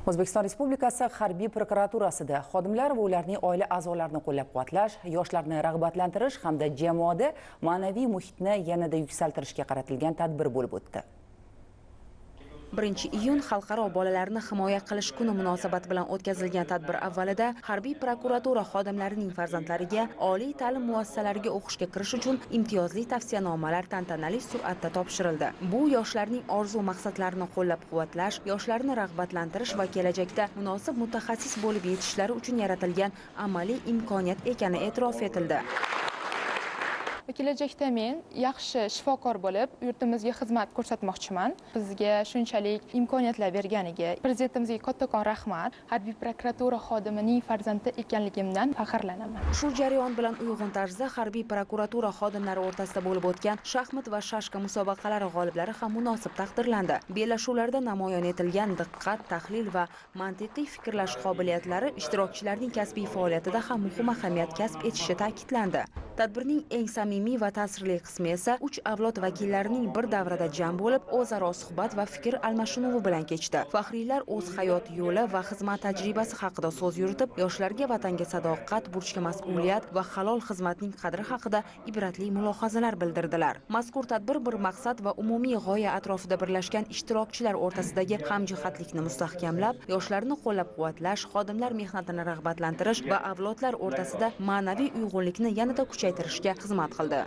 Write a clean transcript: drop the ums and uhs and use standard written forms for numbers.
O'zbekiston Respublikasi Harbiy prokuraturasida xodimlar va ularning oila a'zolarini qo'llab-quvvatlash, yoshlarni rag'batlantirish hamda jamoada ma'naviy muhitni yanada yuksaltirishga qaratilgan tadbir bo'lib o'tdi. 1-iyun Xalqaro bolalarni himoya qilish kuni munosabati bilan o'tkazilgan tadbir avvalida harbiy prokuratura xodimlarining farzandlariga oliy ta'lim muassasalariga o'qishga kirish uchun imtiyozli tavsiyanomalar tantanali suratda topshirildi. Bu yoshlarning orzu maqsadlarini qo'llab-quvvatlash, yoshlarni rag'batlantirish va kelajakda munosib mutaxassis bo'lib yetishishlari uchun yaratilgan amaliy imkoniyat ekani e'tirof etildi. Kelajakda men yaxshi shifokor bo'lib, yurtimizga xizmat ko'rsatmoqchiman. Bizga shunchalik imkoniyatlar berganiga prezidentimizga kattakon rahmat. Harbiy prokuratura xodimining farzandi ekanligimdan faxrlanaman. Shu jarayon bilan uyg'un tarzda harbiy prokuratura xodimlari o'rtasida bo'lib o'tgan shaxmat va shashka musobaqalari g'oliblari ham munosib taqdirlandi. Bellashuvlarda namoyon etilgan diqqat, tahlil va mantiqiy fikrlash qobiliyatlari ishtirokchilarning kasbiy faoliyatida ham muhim ahamiyat kasb etishi ta'kidlandi. Tadbirning eng samimiy va ta'sirli qismi esa 3 avlod vakillarining bir davrada jam bo'lib, o'zaro suhbat va fikr almashinuvi bilan kechdi. Faxriylar o'z hayot yo'li va xizmat tajribasi haqida so'z yuritib, yoshlarga vatanga sadoqat, burchga mas'uliyat va halol xizmatning qadri haqida ibratli mulohazalar bildirdilar. Mazkur tadbir bir maqsad va umumiy g'oya atrofida birlashgan ishtirokchilar o'rtasidagi hamjihatlikni mustahkamlab, yoshlarni qo'llab-quvvatlash, xodimlar mehnatini rag'batlantirish va avlodlar o'rtasida ma'naviy uyg'unlikni yanada kuchaytirishga xizmat qildi.